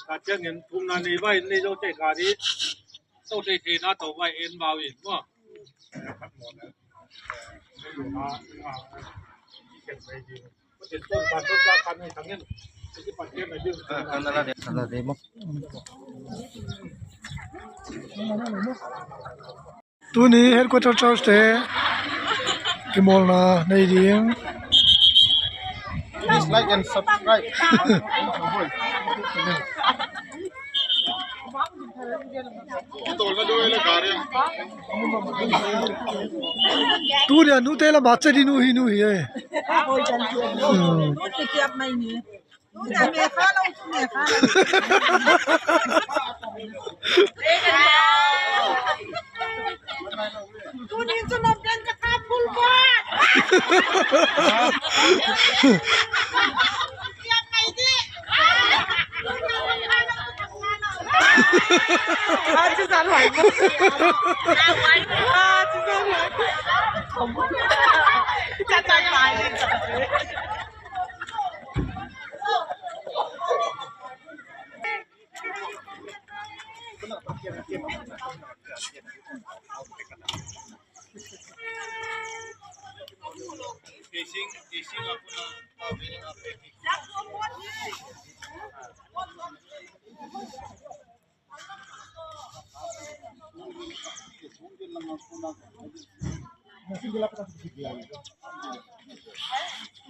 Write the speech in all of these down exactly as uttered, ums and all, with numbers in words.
Ka ciangin thumna nei vai, nei zo te ka di. To te te na to vai en vau in mo. Tuni headquarter church te kimawlna nei ding. Please like and subscribe. Tuni a nute la matcha di nu hi nu hi e. Hmm. Tuni in cu nuam pian ka kha phul buat. Pian mai dih. Ah, ci sa luai. Ah, ci sa luai. Ka ta kai.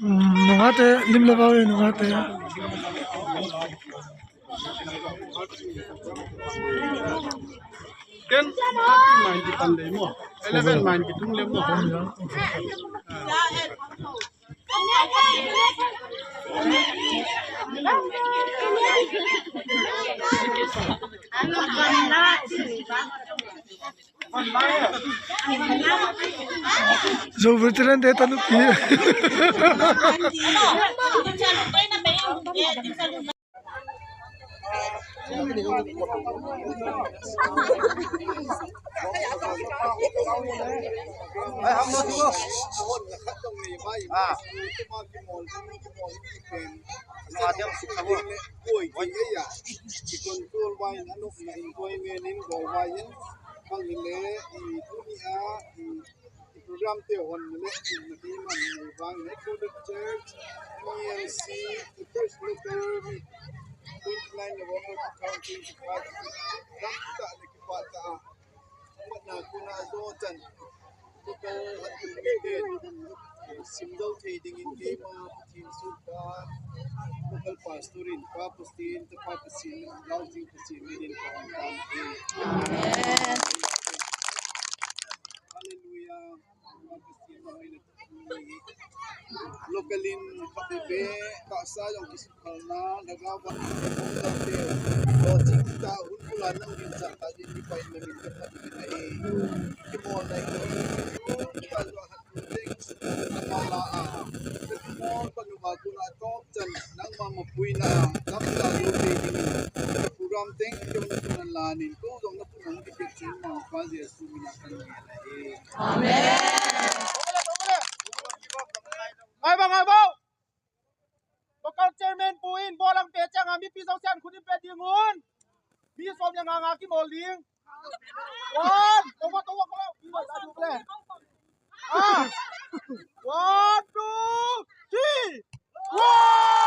Mm, nungate lim le vau e, nungate. Ten thirty main kipan lei maw? Eleven main kitung lei maw? Zo veteran te tanupi. Program te hon le na ti man nei vang, Methodist Church, M E L C, First Local, twenty nine November two thousand twenty-five. Ram ta le ki pa ta. Mat na ku na zo chan. Local hat tu mi te. Sim zo thei ding in ke ma, Pathian su pa. Local pastor in pa Pathian, ta pa Pathian, lau jing Pathian, mi din pa. Amen. Hallelujah. Local in khat bebe, taksa zong kisukhalna, lagau ba, lawcing ta, hun pula nang din sa, ta din di pai na min ka khat bebe na e. Kimawlna i, ta zong hat tu teng, a mawlna a, kimawl pa nu ba kuna tawp chan, nangma mapuina, lamta lo te ding, program teng, kimawl na kuna lanin, ko zong na kuna hong kipia chin, ma pa Jesu mina kan ngen a e. Amen. Ngai bang, ngai bang. Local chairman pu in bawlang pe ciang a mipi zong sian khut in pe ding un. Mi sawm ya nga nga kimawl ding. One, tungwa, tungwa, tungwa. Ah. One, two, three. Wow!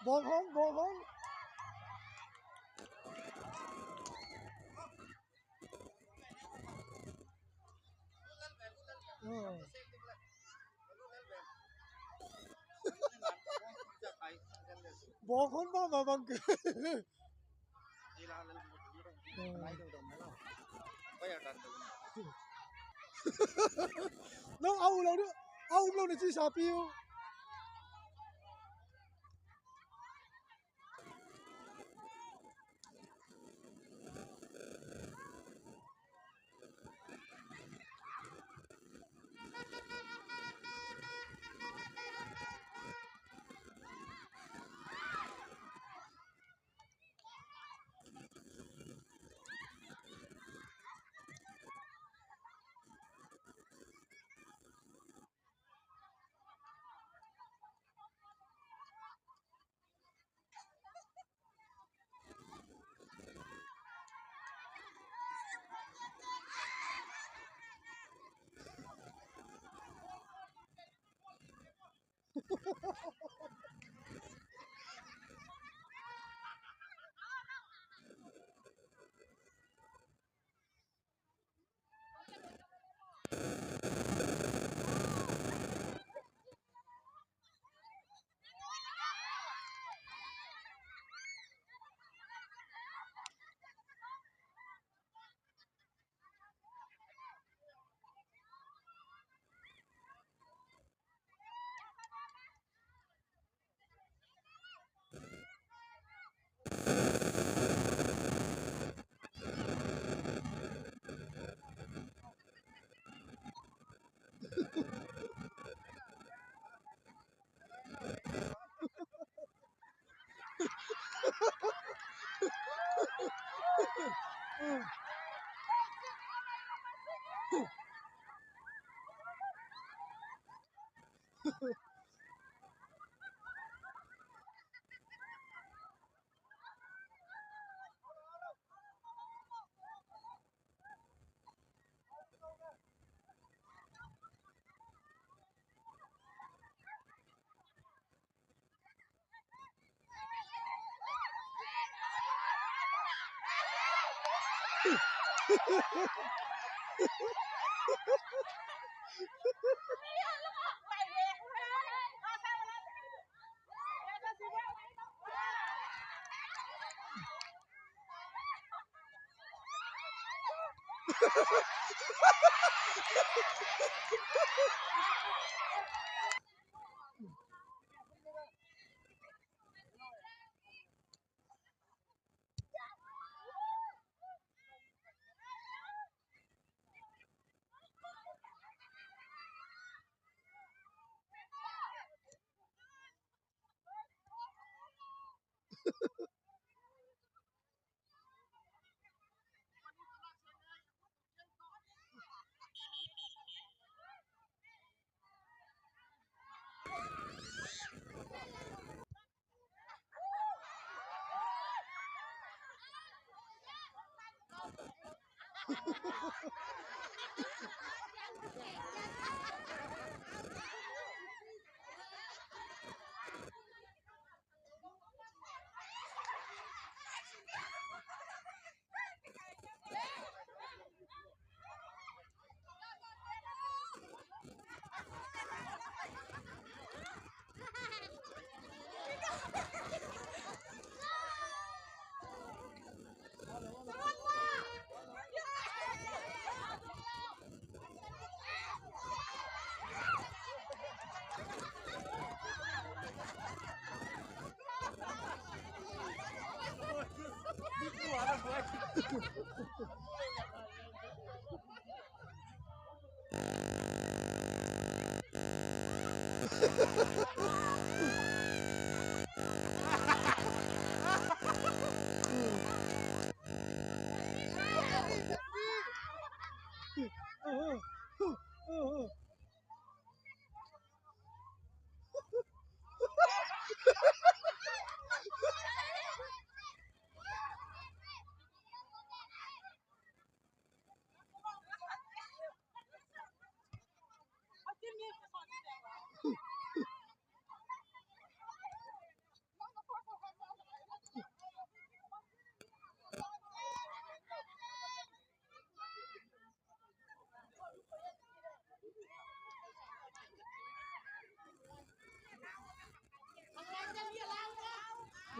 Bawng hong, bawng hong. Ah. Bawng hong mahmah bang. Nong a um lo ding, a um lo na ci sa pi uh.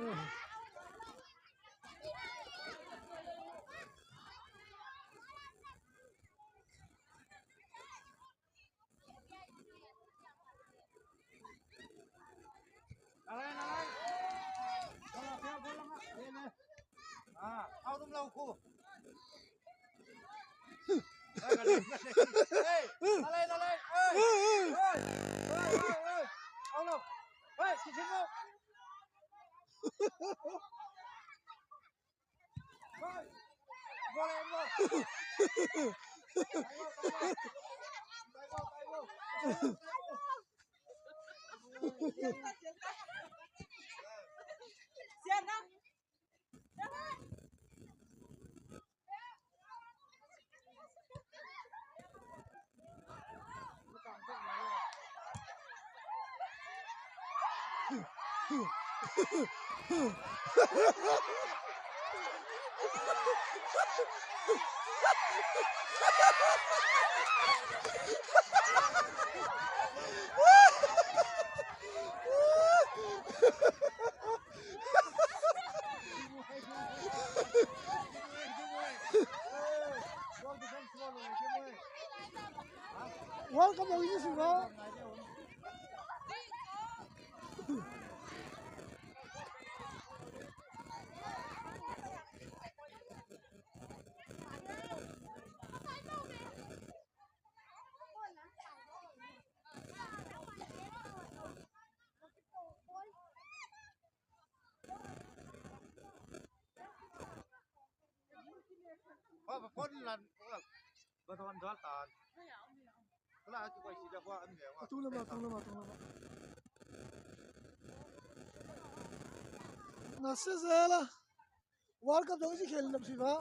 Nalai, nalai. Bola, bola, bola, bola. Ah, au dum lau ku. Hey, nalai, nalai. Hey, hey, hey, hey. Au lau. Hey, kisin lau. Welcome to Easy Road. Ba, ba, pon lan, ba, ba, ton dal tan. Kala, tu kai si da kwa, an ya, wa. Tung lama, tung lama, tung lama. Na se zela. World Cup dong si khel nam si ba.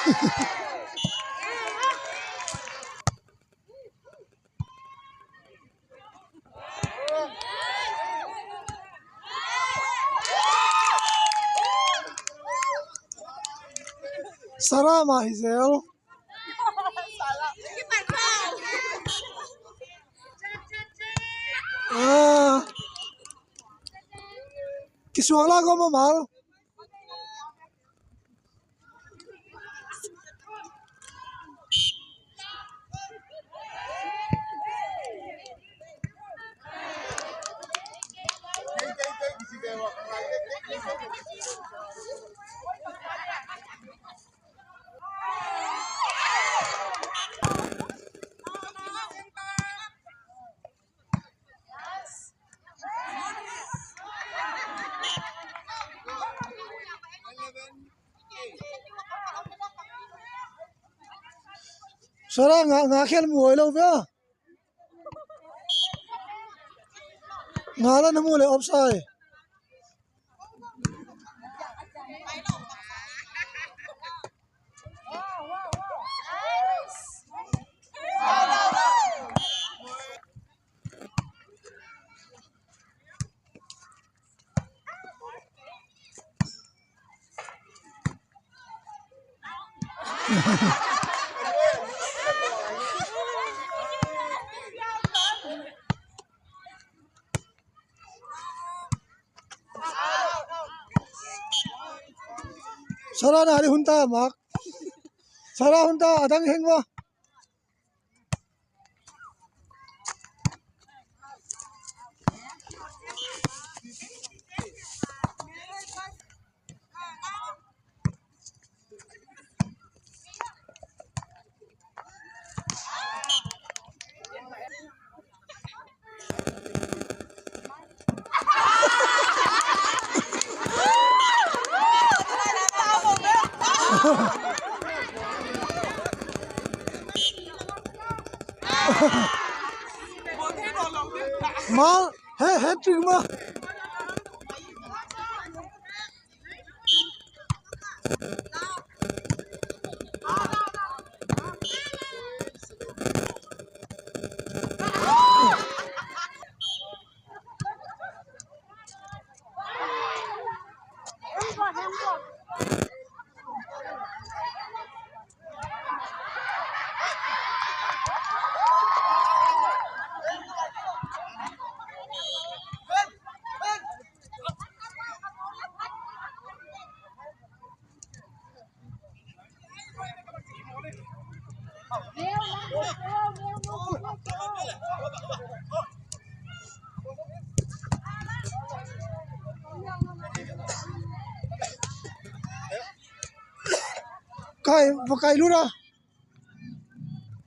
Sarah mah hi zel. Ah. Kisuang la ko mamal. Sara nga, nga khel mu oi lo ve. Nga la na mu le offside. Sara na di hun ta mak. Sara hun ta adang heng ba. Mal, he, hat-trick ma. Kai, va kai lut a.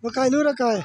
Va kai lut a, kai.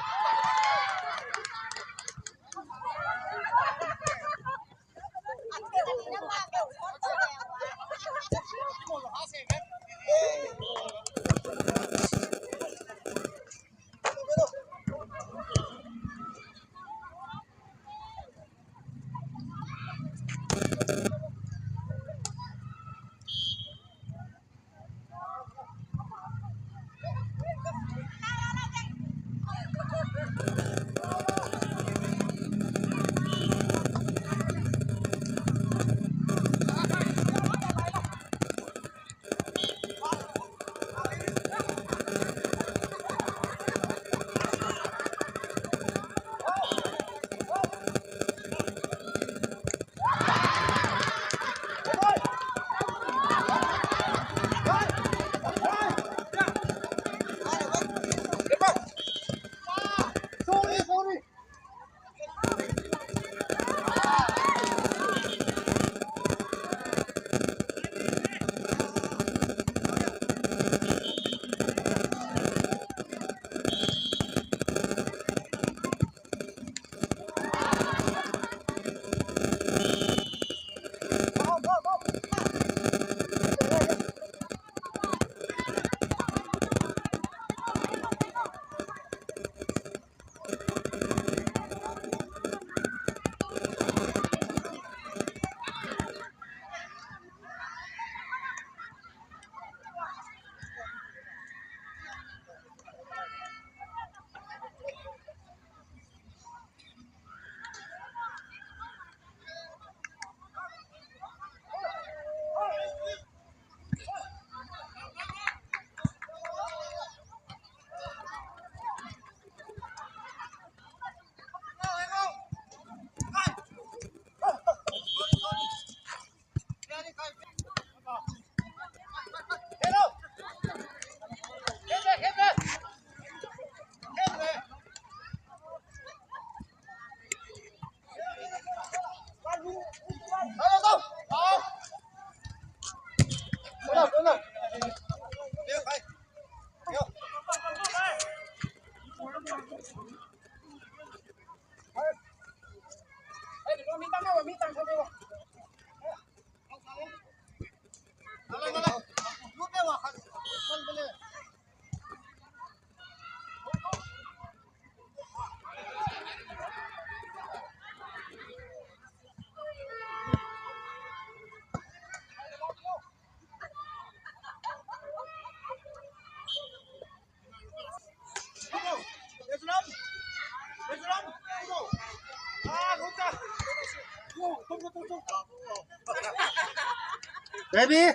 Baby!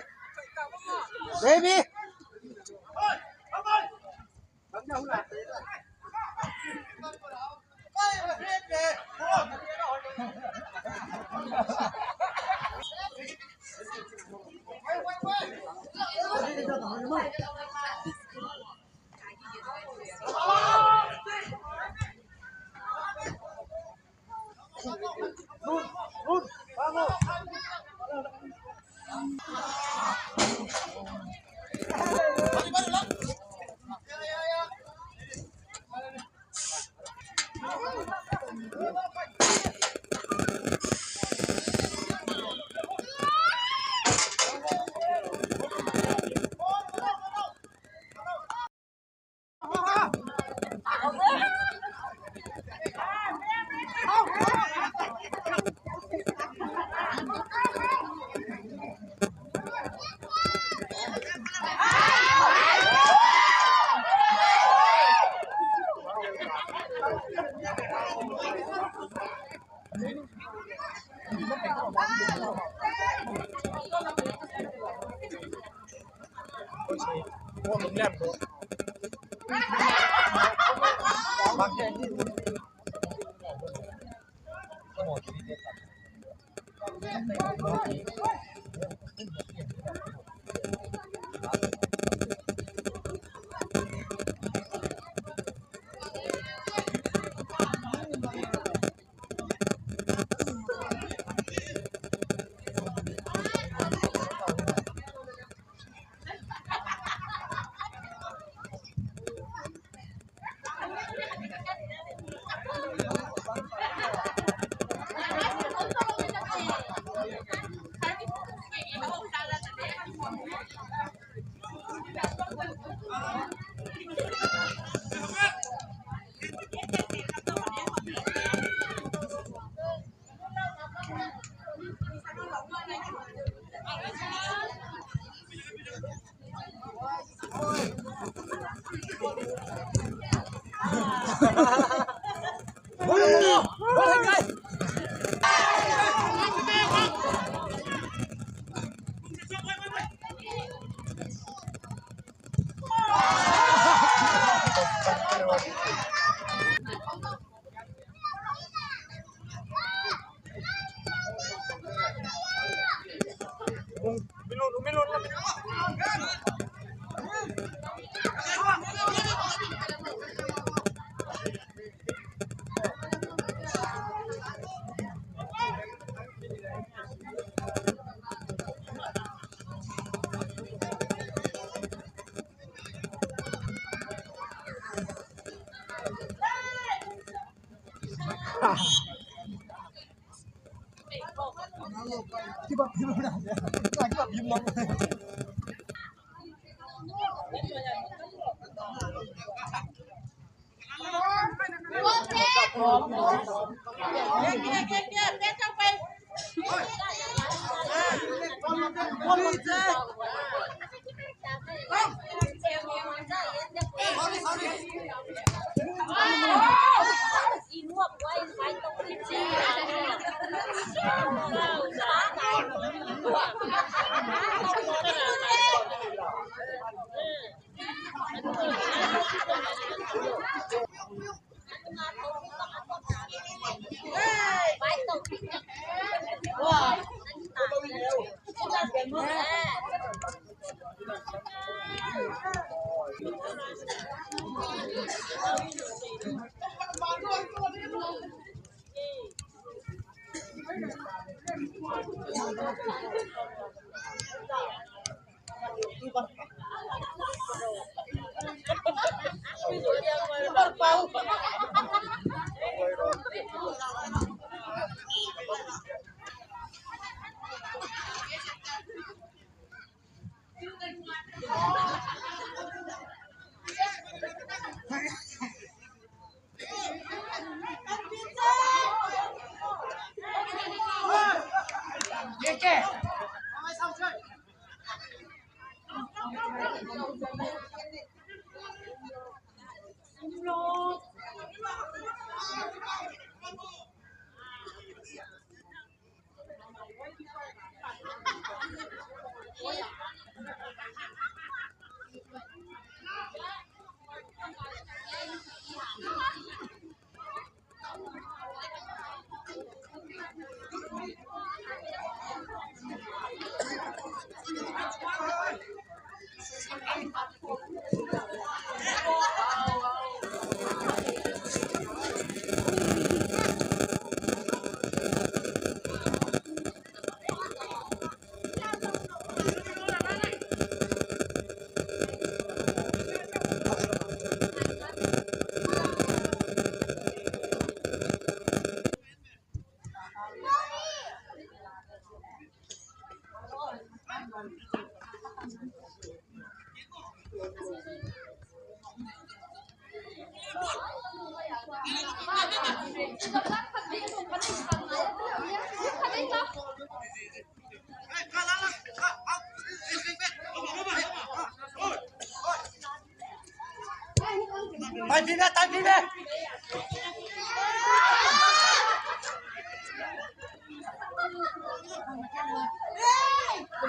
Baby!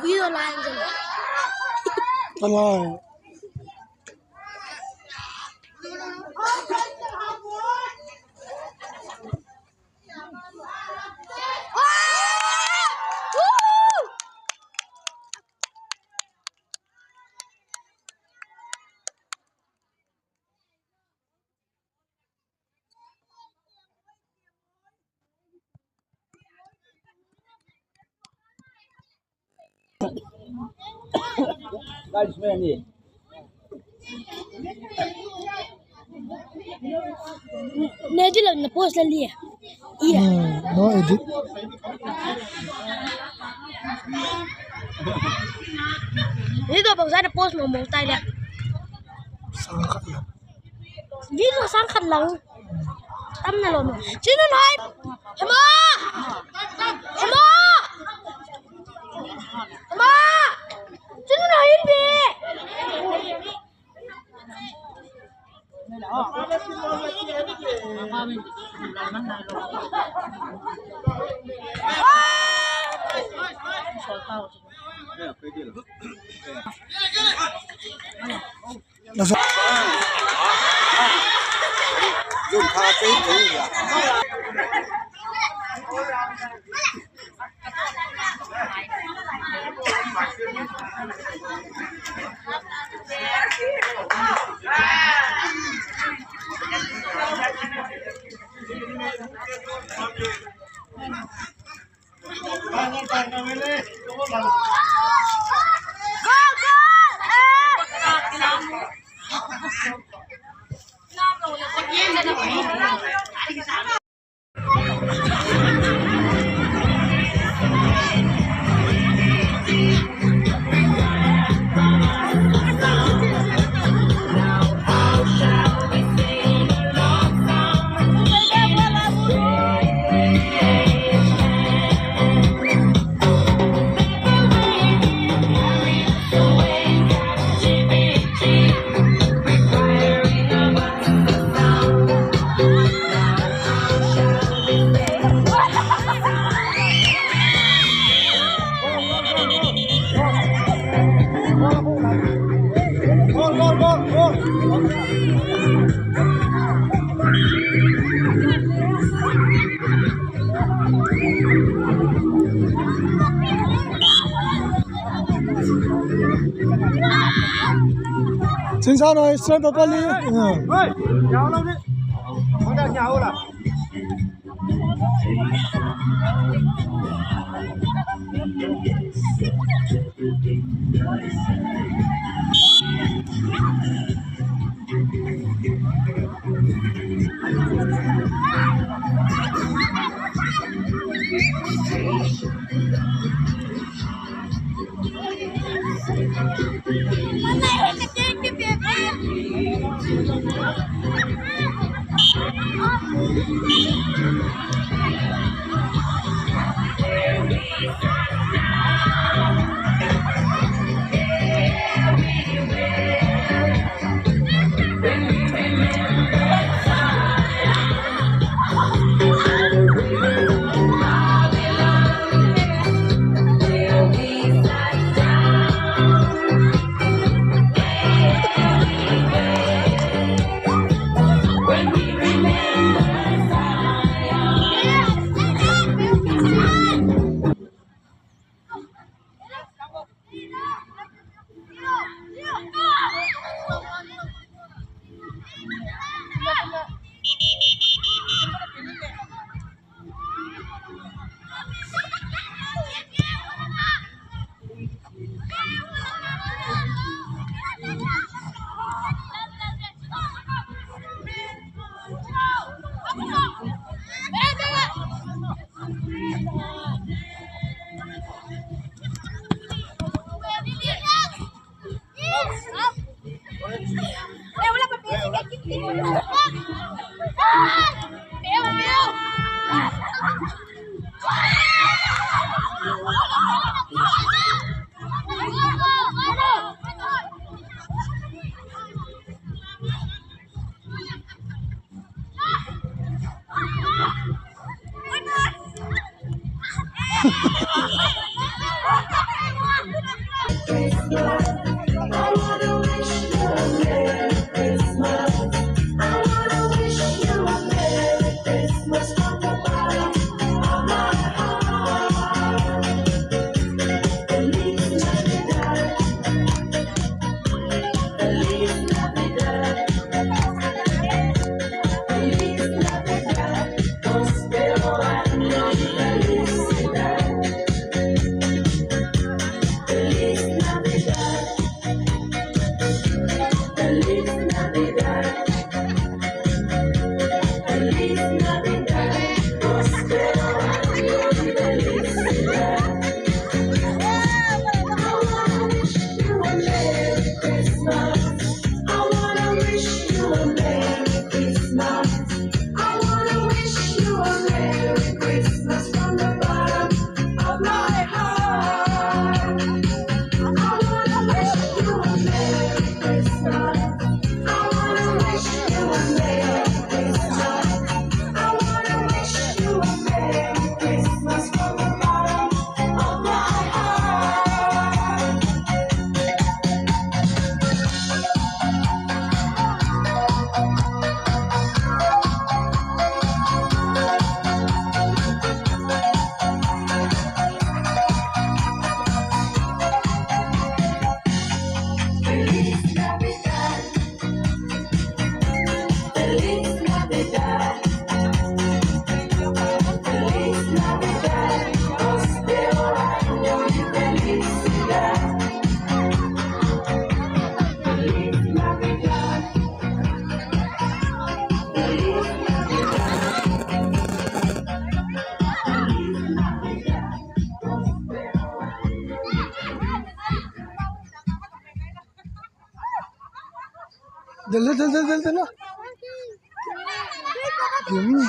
Video line. Online. Ne di lo na post la lia. Iya. Hmm, no edit. Ni do bang sa na post mo mo tai dia. Sang khat lang. Video sang khat lang. Tam na lo mo. Sino na hai? Hema! Hema! Hema! Sino na hai bi? Sinsa no straight papa li. Oi, jao lo ni. Mo da jao la. Del, del, del, del, del, del. Dios mío.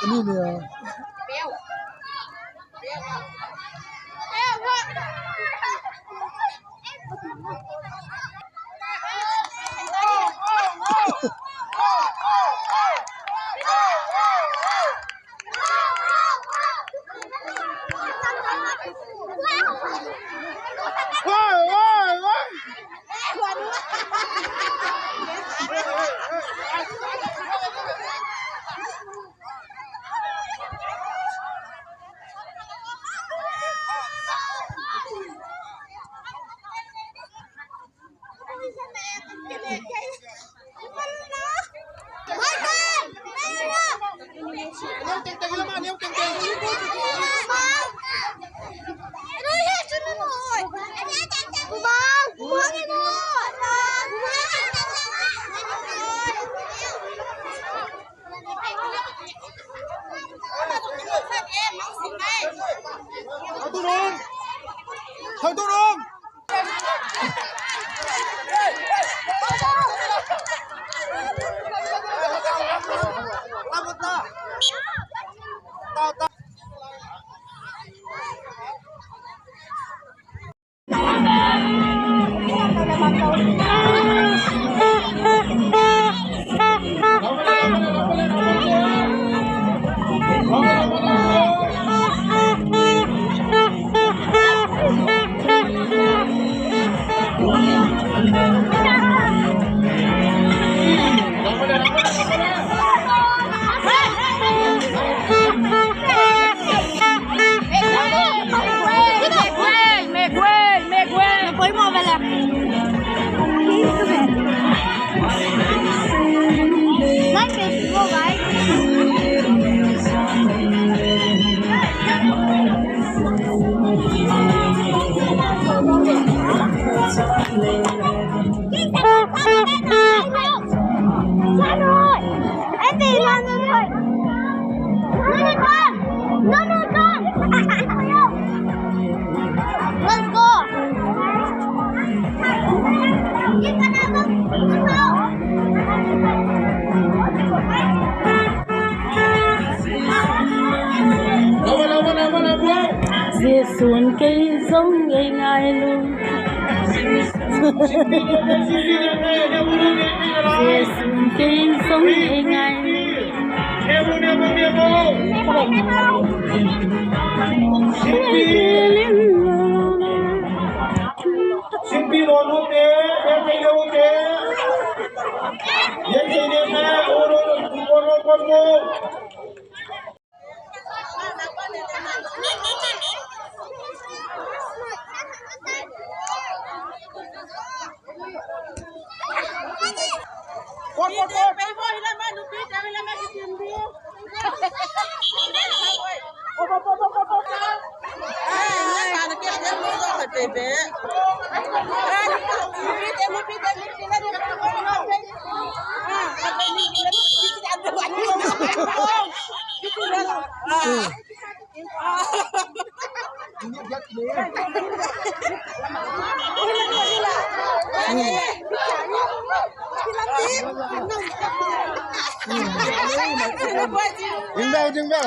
Ini dia. Thôi, tôi luôn. Thôi, tôi luôn. Tao, tao. Let's go. Jesu'n kei zong ei ngai lo. Jesu'n kei zong ei ngai lo. Jing bel, jing bel.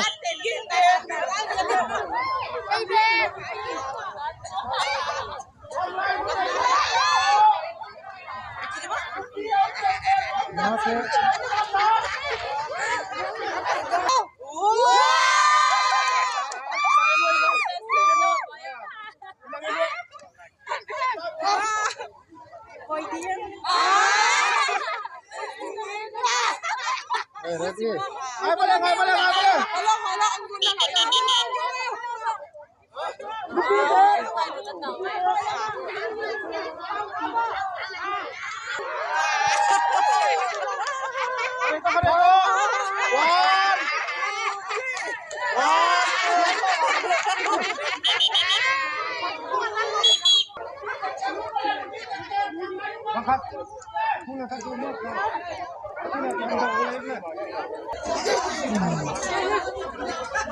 Hey, ready? Hai, balik, hai, balik, hai, balik.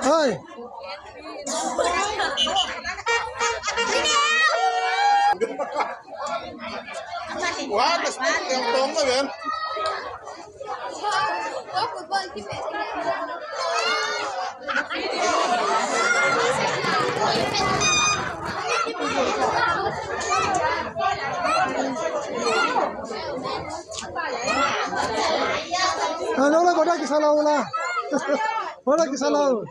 Hei! Wah, das yang tong ka ben. Ano la, kau dah kisah lau la. Kau dah kisah lau.